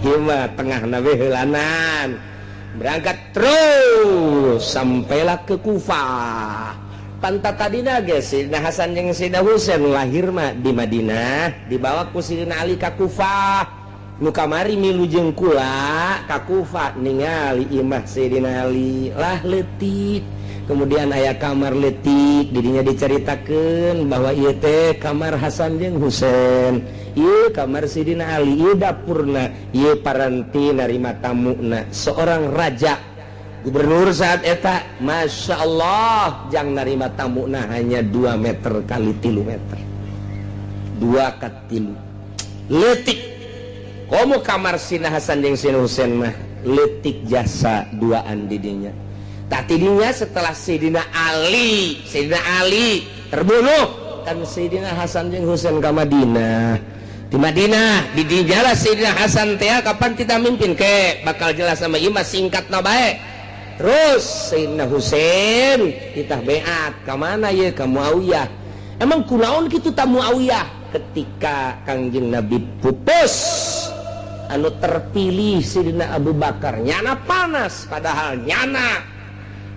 Ieu mah tengah nabi heulanan. Berangkat terus sampailah ke Kufah. Pantat tadina ge Sayyidina Hasan jeung Sayyidina Husain lahir mah di Madinah, dibawa ku Sayyidina Ali ka Kufah. Nu kamari milu jeung kula ka Kufah, ningali imah Sayyidina Ali lah leutik. Kemudian aya kamar leutik, didinya diceritakeun bahwa ieu teh kamar Hasan jeung Husain, ieu kamar Sayyidina Ali, ieu dapurna, ieu paranti narima tamuna. Seorang raja gubernur saat eta, Masya Allah, jang narima tamuna hanya 2 meter kali 3 meter, 2 ka 3, leutik. Komo kamar Sina Hasan jeung Sina Husain mah leutik, jasa duaan didinya. Tak tidinya setelah Sayyidina Ali terbunuh kan, Sayyidina Hasan jeung Husain ke Madinah. Di Madinah di dinya Sayyidina Hasan teh kapan kita mimpin ke bakal jelas sama imah singkat na bae. Terus Sayyidina Husain kita beat ke mana ya? Ke Muawiyah. Emang kunaon gitu ta Muawiyah? Ketika Kangjeng Nabi pupus, anu terpilih Sayyidina Abu Bakar, nyana panas, padahal nyana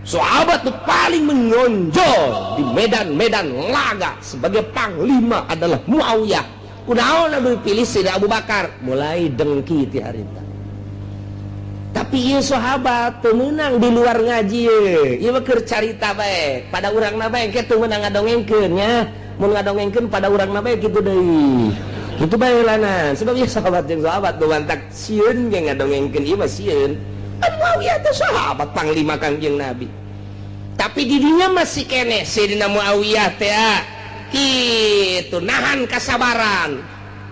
sahabat nu paling menonjol di medan-medan laga sebagai panglima adalah Muawiyah. Kunaon anu dipilih Sayyidina Abu Bakar? Mulai dengki ti harita. Tapi ieu sahabat teu meunang di luar ngaji ye. Ieu mah keur carita bae pada urangna bae, engke teu meunang ngadongengkeun nya. Mun ngadongengkeun pada urangna bae kitu deui, kitu bae lanan. Sebab ieu sahabat jeung sahabat nu mantak sieun ge ngadongengkeun ieu mah sieun. Muawiyah teh sahabat panglima Kangjeng Nabi, tapi didinya masih kene Sayyidina Muawiyah teh kitu nahan kasabaran.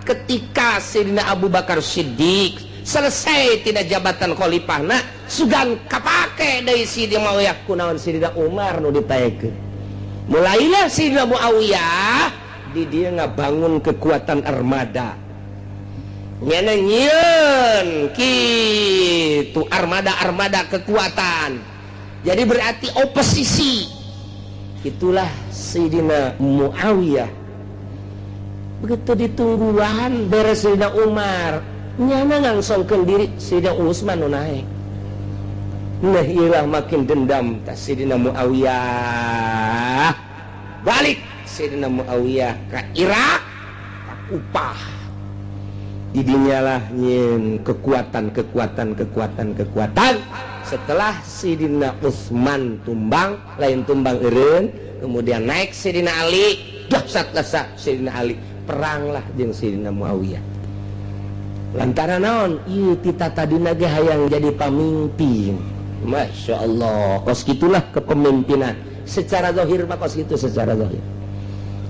Ketika Sayyidina Abu Bakar Siddiq selesai tidak jabatan khalifahna, sugan kapake dari Sayyidina Muawiyah, kunaon Sayyidina Umar nu ditaekeun? Mulailah Sayyidina Muawiyah di dia ngabangun kekuatan armada. Nyana nyieun kitu armada-armada kekuatan, jadi berarti oposisi. Itulah Sayyidina Muawiyah. Begitu ditungguan beres Sayyidina Umar, nyana ngangsongkeun diri, Sayyidina Utsman nu naik. Nah, iyalah makin dendam ta Sayyidina Muawiyah. Balik Sayyidina Muawiyah ke Irak, ke Kufah. Didinya lah nyieun kekuatan, kekuatan, kekuatan, kekuatan. Setelah Sayyidina Utsman tumbang, lain tumbang eureun, kemudian naik Sayyidina Ali, dahsyat dahsyat Sayyidina Ali, peranglah jeung Sayyidina Muawiyah. Lantaran naon? Ieu tita tadina ge hayang jadi pamimpin. Masya Allah, kos gitulah kepemimpinan secara zahir mah, kos gitu secara zahir.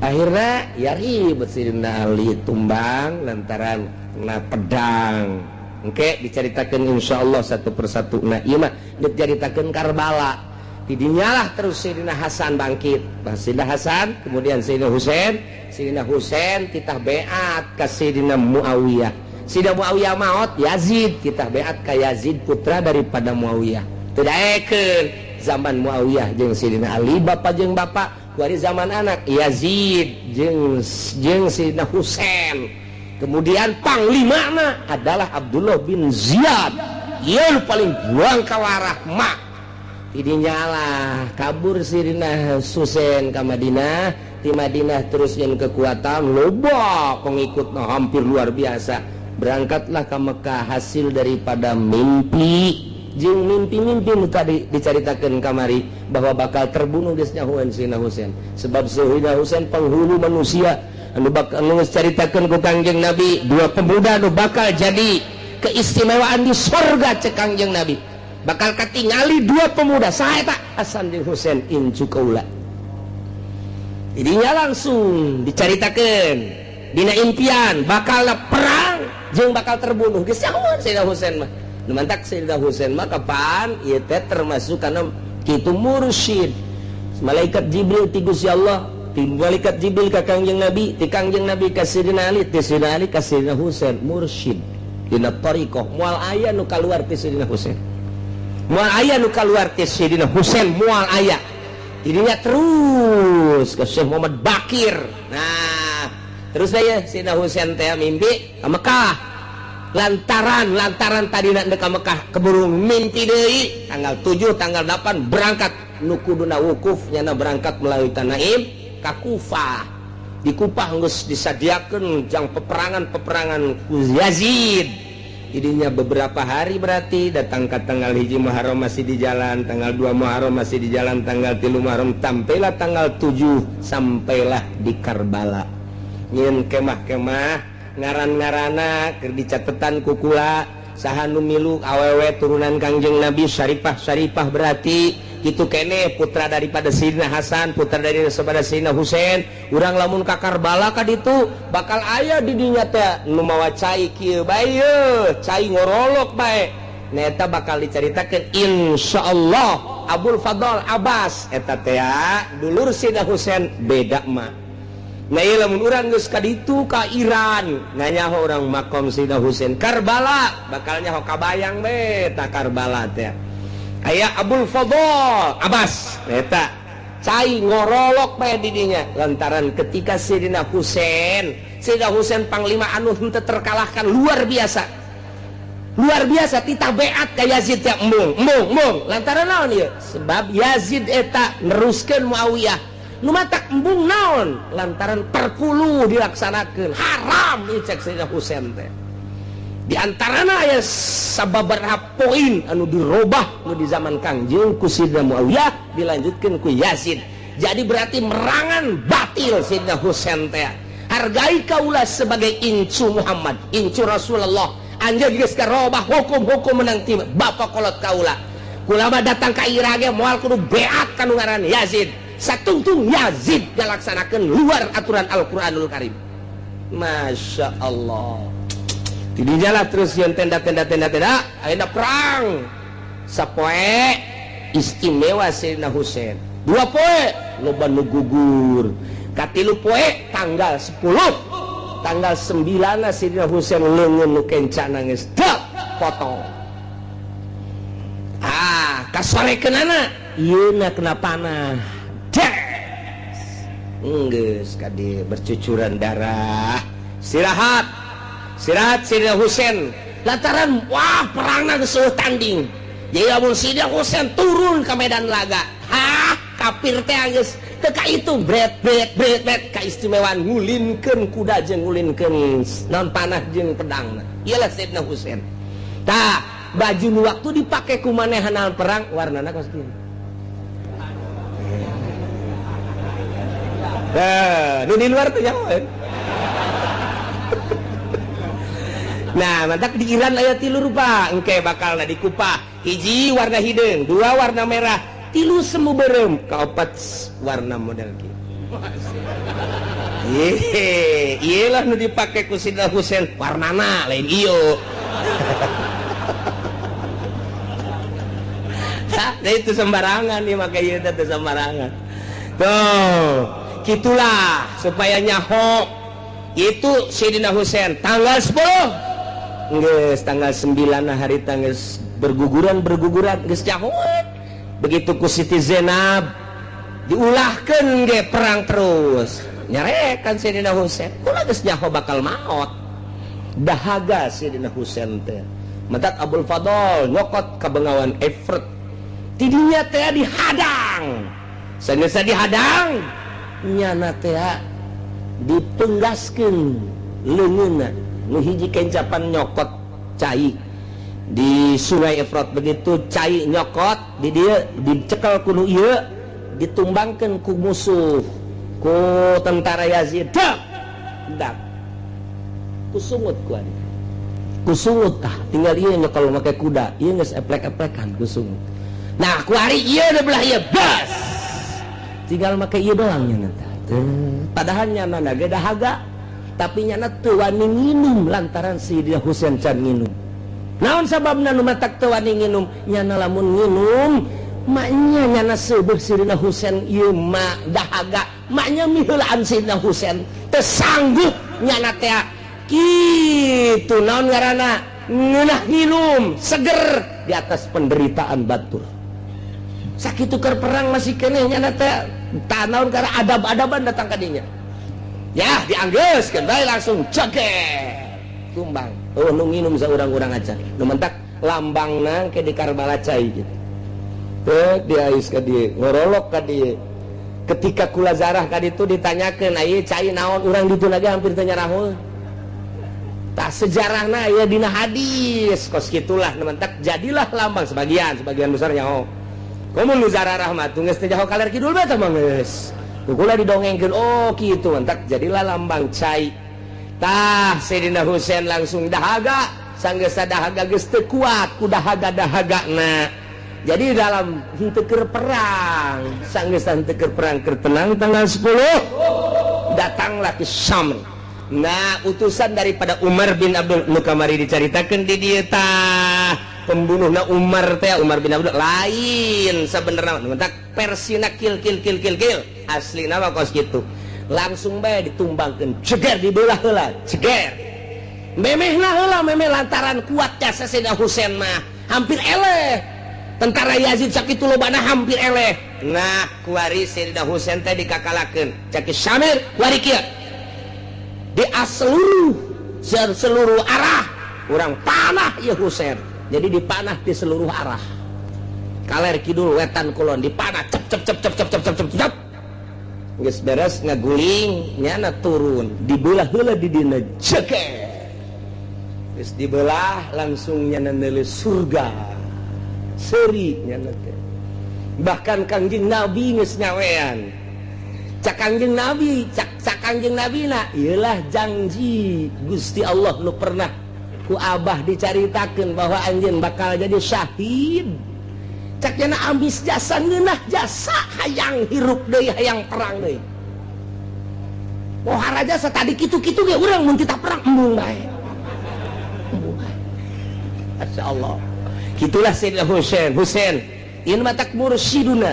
Akhirnya ya ribet, Sayyidina Ali tumbang lantaran kena pedang. Oke, diceritakan insya Allah satu persatu. Nah, iya mah diceritakan Karbala. Didinyalah terus Sayyidina Hasan bangkit. Bah, Sayyidina Hasan, kemudian Sayyidina Husain. Sayyidina Husain titah beat ke Sayyidina Muawiyah. Sayyidina Muawiyah maut, Yazid titah beat ke Yazid, putra daripada Muawiyah. Tidak eken zaman Muawiyah jeung Sayyidina Ali bapak jeung bapak, kuari zaman anak Yazid jeung jeung Sayyidina Husain. Kemudian panglimana adalah Abdullah bin Ziyad. Ieu paling buang kawarah mak. Tidinyalah kabur Sayyidina Husain ke Madinah. Di Madinah terus yang kekuatan loba pengikut hampir luar biasa. Berangkatlah ke Mekah hasil daripada mimpi jeung mimpi-mimpi nu tadi diceritakan kamari bahwa bakal terbunuh geus nyahoan Sayyidina Husain. Sebab Sayyidina Husain penghulu manusia anu bakal nu caritakeun ku Kangjeng Nabi, dua pemuda anu bakal jadi keistimewaan di sorga. Cek Kangjeng Nabi bakal katingali dua pemuda. Saha eta? Hasan jeung Husain, incu kaula. Jadinya langsung dicaritakeun dina impian bakal perang jeung bakal terbunuh, geus nyahoan Sayyidina Husain mah. Nu mantak Sayyidina Husain mah kapan ieu teh termasuk karena kitu mursyid malaikat Jibril ti Gusti Allah, ti malaikat Jibril ka Kangjeng Nabi, ti Kangjeng Nabi ka Sayyidina Ali, ti Sayyidina Ali ka Sayyidina Husain. Mursyid dina thariqah moal aya nu kaluar ti Sayyidina Husain, moal aya nu kaluar ti Sayyidina Husain, moal aya. Dirinya terus ke Syekh Muhammad Bakir. Nah, terus saya Sayyidina Husain teh mimpi ke Mekah. Lantaran lantaran tadi nak ka Mekah keburu mimpi deui, tanggal 7, tanggal 8 berangkat, nu kuduna wukuf nyana berangkat melalui Tanaim ka Kufah. Di Kufah geus disadiakeun jang peperangan-peperangan ku Yazid. Jadinya beberapa hari, berarti datang ke tanggal 1 Muharram masih di jalan, tanggal 2 Muharram masih di jalan, tanggal 3 Muharram, sampailah tanggal 7, sampailah di Karbala. Nyin kemah-kemah, ngaran-ngarana keur dicatetan ku kula, saha nu milu, awewe turunan Kangjeng Nabi, Syarifah Syarifah, berarti itu kene putra daripada Sayyidina Hasan, putra dari daripada Sayyidina Husain. Urang lamun ka Karbala ka ditu bakal aya di dinya teh nu mawa cai kieu bae ye, cai ngorolok bae. Nah, eta bakal diceritakan insyaallah. Abul Fadl Abbas eta teh dulur Sayyidina Husain, beda mah. Nah, ieu lamun urang geus ka ditu ka Iran, nganyaho urang makom Sayyidina Husain Karbala, bakal nyaho kabayang be ta Karbala teh aya Abul Fadl Abbas eta cai ngorolok bae di dinya, lantaran ketika Sayyidina Husain, Sayyidina Husain panglima anu henteu terkalahkan, luar biasa, luar biasa, titah beat ka Yazid teh, embung, embung, embung. Lantaran naon ieu? Sebab Yazid eta neruskeun Muawiyah. Nu matak embung naon? Lantaran perpuluh dilaksanakeun haram ieu cek Sayyidina Husain teh. Di antarana aya sababaraha poin anu dirobah nu di zaman Kangjeng ku Sayyidina Muawiyah, dilanjutkeun ku Yazid. Jadi berarti merangan batil Sayyidina Husain teh. Hargai kaula sebagai incu Muhammad, incu Rasulullah. Anjeun geus karobah hukum-hukum menang ti bapak kolot kaula. Kula mah datang ka Irak ge moal kudu beat ka nu ngaran Yazid. Satungtung Yazid ngalaksanakeun luar aturan Al-Qur'anul Karim. Masya Allah. Tidinya lah terus yang tenda tenda tenda tenda, akhirnya perang sapoe istimewa Sayyidina Husain, 2 poe loba nu gugur, katilu poe tanggal 10, tanggal 9 Sayyidina Husain leungeun nu kenca nangis dak potong. Ah, kasorekeunana ieu na kena panah des, geus kade bercucuran darah. Istirahat, istirahat Sayyidina Husain, lantaran wah, perangna geus tanding. Jadi lamun Sayyidina Husain turun ke medan laga, hah, kafir teh geus teu itu bret bret bret bret. Kaistimewaan ngulinkeun kuda jeung ngulinkeun naon, panah jeung pedang. Iyalah Sayyidina Husain. Tah, baju nu waktu dipake ku manehna perang warnana kos kieu. Nah, nu di luar tuh nyaho. Nah, mantak di Iran aya tilu rupa, engke bakal di Kupah. Hiji warna hideung, dua warna merah, tilu semu berem, kaopat warna model kieu. Ye, iyalah nu dipake ku Sidna Husain warnana lain iyo. Nah, itu sembarangan nih, maka ieu teh sembarangan. Tuh, gitulah supaya nyaho itu Sayyidina Husain tanggal 10. Geus tanggal 9 hari tanggal berguguran berguguran geus nyahoan. Begitu ku Siti Zainab diulahkeun ge perang terus. Nyarekan Sayyidina Husain, kula geus nyaho bakal maot. Dahaga Sayyidina Husain teh. Matak Abul Fadl nyokot ka bengawan Efrat. Tidinya teh dihadang. Sanes dihadang, nyana teh dipenggaskeun leungeunna. Nu hiji kencapan nyokot cai di Sungai Efrat, begitu cai nyokot di dia dicekel ku nu ieu, ditumbangkeun ku musuh, ku tentara Yazid. Dak dak kusungut ku adi kusungut. Tah, tinggal ieu nyekel make kuda ieu geus eplek-eplekan kusungut. Nah, ku ari ieu di belah ieu bas tinggal make ieu doang nya tah. Padahal nyana ge dahaga, tapi nyana teu wani nginum lantaran Sayyidina Husain can nginum. Naon sababna nu matak teu wani nginum? Nyana lamun nginum maknya nyana seubeuh Sayyidina Husain ieu mah dahaga, maknya miheulaan Sayyidina Husain, teu sanggup nyana teh kitu. Naon ngaranna ngeunah nginum seger di atas penderitaan batur. Sakitu keur perang masih keneh nyana teh tanaon karena adab-adaban datang ka dinya. Ya, dianggeuskeun bae langsung ceger tumbang. Oh, nu nginum saurang-urang acan. Nu mentak lambangna ke di Karbala cai gitu. Teu diais ka dieu, ngorolok ka dieu. Ketika kula zarah ka ditu ditanyakeun, "Ieu cai naon?" Urang ditu lagi hampir teu nyaraho. Tah, sejarahna aya dina hadis kos kitulah. Nu mentak jadilah lambang sebagian, sebagian besarnya. Oh, komo nu zarah mah tuh geus teu jaho kaler kidul bae tah mah geus. Kula didongengkeun, oh kitu, mentak jadilah lambang cai. Tah, Sayyidina Husain langsung dahaga, sanggeus dahaga geus teu kuat ku dahaga-dahagana. Jadi dalam henteu keur perang, sanggeus henteu keur perang, keur tenang, tanggal 10 datanglah ke Syam. Nah, utusan daripada Umar bin Abdul nu kamari dicaritakeun di dieu tah, pembunuhna Umar teh Umar bin Abdul lain sebenarnya, mentak versina kil kil kil kil kil, asli nama kos gitu. Langsung bae ditumbangkeun, ceger, dibelah heula, ceger, memehna heula memeh, lantaran kuat jasa Sayyidina Husain mah hampir eleh tentara Yazid sakitu lobana, hampir eleh. Nah, kuari Sayyidina Husain teh dikakalakeun cek Syamir kuari kieu, di seluruh seluruh arah urang panah ya Husain. Jadi dipanah di seluruh arah, kaler kidul wetan kulon dipanah, cep cep cep cep cep cep cep cep cep. Geus beres ngaguling, nyana turun, dibelah heula di dina, jeger. Geus dibelah langsung nyana neuleus surga, seuri nyana teh. Bahkan Kangjeng Nabi geus nyawean. Cak Kangjeng Nabi, cak cak Kangjeng Nabi na iyalah janji Gusti Allah nu pernah ku Abah dicaritakeun bahwa anjeun bakal jadi syahid. Cak nyana ambis jasa, ngeunah jasa, hayang hirup deui, hayang perang deui. Pohara jasa tadi kitu-kitu ge urang mun kita perang embung bae. Embung bae. Masya Allah. Gitulah Sayyidina Husain. Husain ini matak mursyiduna.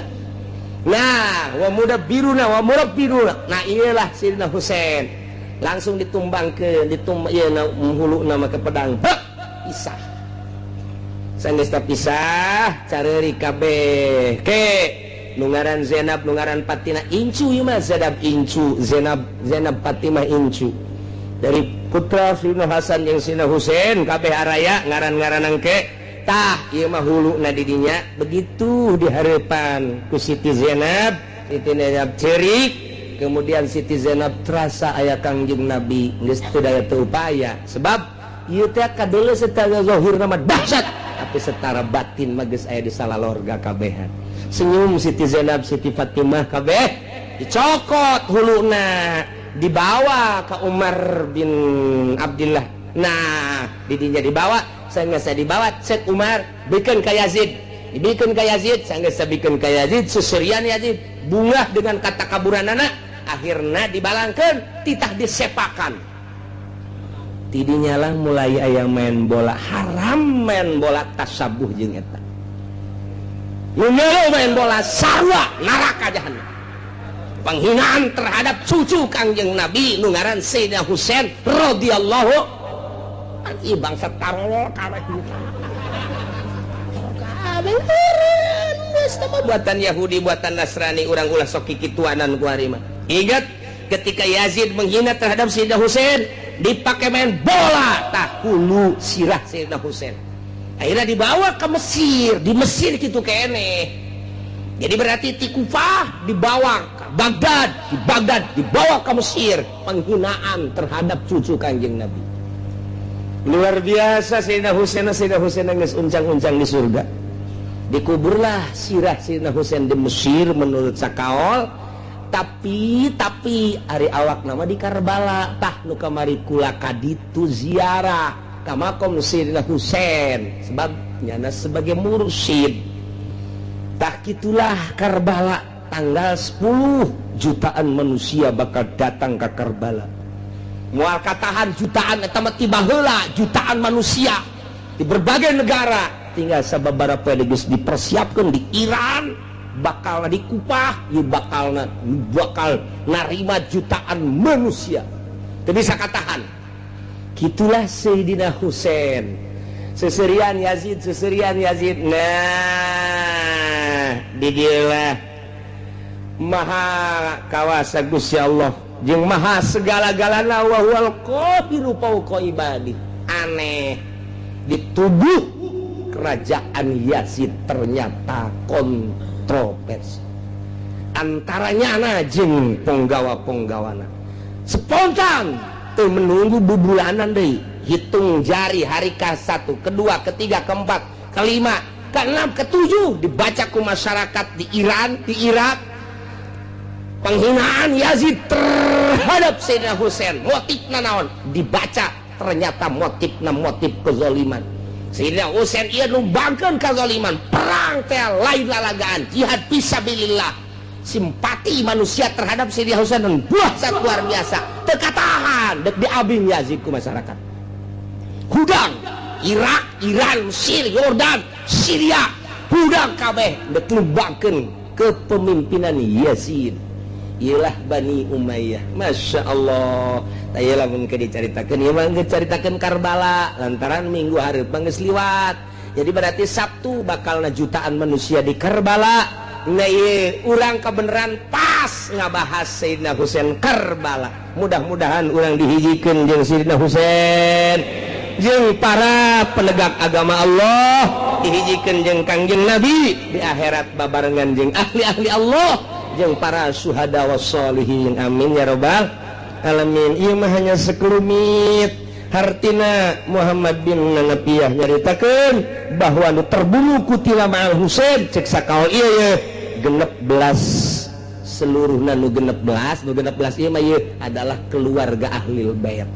Nah, wa mudabbiruna wa murabbiruna. Nah, iyalah Sayyidina Husain. Langsung ditumbangkeun, ditum ieu na hulu nama ke pedang. Hek, pisah. Sanggeus pisah, careuri kabeh. Ke nu ngaran Zainab, nu ngaran Fatimah incu ieu mah. Zainab incu, Zainab, Zainab Fatimah incu. Dari putra Sayyidina Hasan jeung Sayyidina Husain kabeh araya ngaran-ngaran engke. Tah, ieu mah huluna di dinya begitu dihareupan ku Siti Zainab, Siti Zainab cerik, kemudian Siti Zainab terasa aya Kangjeng Nabi, geus teu daya teu upaya, sebab ieu teh kadeuleu secara zahir mah dahsyat, tapi secara batin mah geus aya di salalorga kabehan. Senyum Siti Zainab, Siti Fatimah kabeh, dicokot huluna, dibawa ke Umar bin Abdullah. Nah, didinya dibawa, saya dibawa, cek Umar, bikin ka Yazid, dibikin ka Yazid. Sanggeus bikin ka Yazid, seserian Yazid bungah dengan kata kaburan anak, akhirnya dibalangkan, titah disepakan. Tidinya lah mulai aya main bola haram, main bola tasabuh jeung eta. Nu main bola sarua neraka jahanam, penghinaan terhadap cucu Kangjeng Nabi nu ngaran Sayyidina Husain radhiyallahu. Ih, bangsa tarolol kabeh, kabeh buatan Yahudi, buatan Nasrani. Urang ulah sok kikituanan ku ari mah. Ingat ketika Yazid menghina terhadap Sayyidina Husain dipakai main bola, tah hulu sirah Sayyidina Husain akhirnya dibawa ke Mesir. Di Mesir gitu kene. Jadi berarti di Kufah dibawa ke Baghdad, di Baghdad dibawa ke Mesir. Penghinaan terhadap cucu Kanjeng Nabi luar biasa. Sayyidina Husain, Sayyidina Husain geus uncang-uncang di surga. Dikuburlah sirah Sayyidina Husain di Mesir menurut sakaol, tapi ari awak nama di Karbala. Tah, nu kamari kula kaditu ziarah ka makom Sayyidina Husain sebab nyana sebagai mursyid. Tah, gitulah Karbala. Tanggal 10 jutaan manusia bakal datang ke Karbala, mual katahan jutaan eta mah. Tiba heula jutaan manusia di berbagai negara, tinggal sababaraha poe geus dipersiapkan di Iran, bakal di Kupah ieu, bakal bakal narima jutaan manusia, teu bisa katahan. Gitulah Sayyidina Husain, seserian Yazid, seserian Yazid. Nah, di dieu maha kawasa Gusti Allah jeung maha segala-galana, wa huwal qahiru fauqa ibadi. Aneh, di tubuh kerajaan Yazid ternyata kontroversi antaranya jeung penggawa-penggawana. Spontan tuh menunggu bubulanan deh, hitung jari, hari ke satu, kedua, ketiga, keempat, kelima, keenam, ketujuh, dibaca ku masyarakat di Iran, di Irak, penghinaan Yazid terhadap Sayyidina Husain motifna naon. Dibaca, ternyata motifna motif kezaliman. Sayyidina Husain ieu numbangkeun kezaliman, perang teh lain lalagaan, jihad fisabilillah. Simpati manusia terhadap Sayyidina Husain dan buah sangat luar biasa, teu katahan, dek diabing Yazid ku masyarakat. Hudang Irak, Iran, Mesir, Yordan, Syria, hudang kabeh dek numbangkeun kepemimpinan Yazid. Iyalah Bani Umayyah. Masya Allah. Iyalah, mungkin diceritakan, ieu mah caritakeun Karbala lantaran minggu hari geus liwat, jadi berarti Sabtu bakal jutaan manusia di Karbala. Nah, ieu urang kebenaran pas ngabahas Sayyidina Husain, Karbala. Mudah-mudahan urang dihijikeun jeung Sayyidina Husain, jeung para penegak agama Allah, dihijikeun jeung Kangjeng Nabi di akhirat, babarengan jeung ahli-ahli Allah, jeung para syuhada wassolihin. Amin ya robbal alamin. Ieu mah hanya sekelumit. Hartina Muhammad bin Hanafiah nyaritakeun bahwa nu terbunuh qutila ma'al Husain, cek sakaol ieu ye 16 seluruhna. Nu 16, nu 16 ieu mah ieu adalah keluarga ahli bait,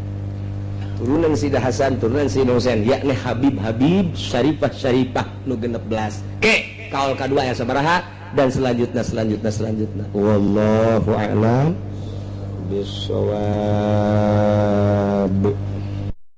turunan Sida Hasan, turunan Sida Husain, yakni Habib Habib, Syarifah Syarifah, nu 16. Ke kaul kedua ya sabaraha dan selanjutnya, selanjutnya, selanjutnya. Wallahu a'lam bissawab.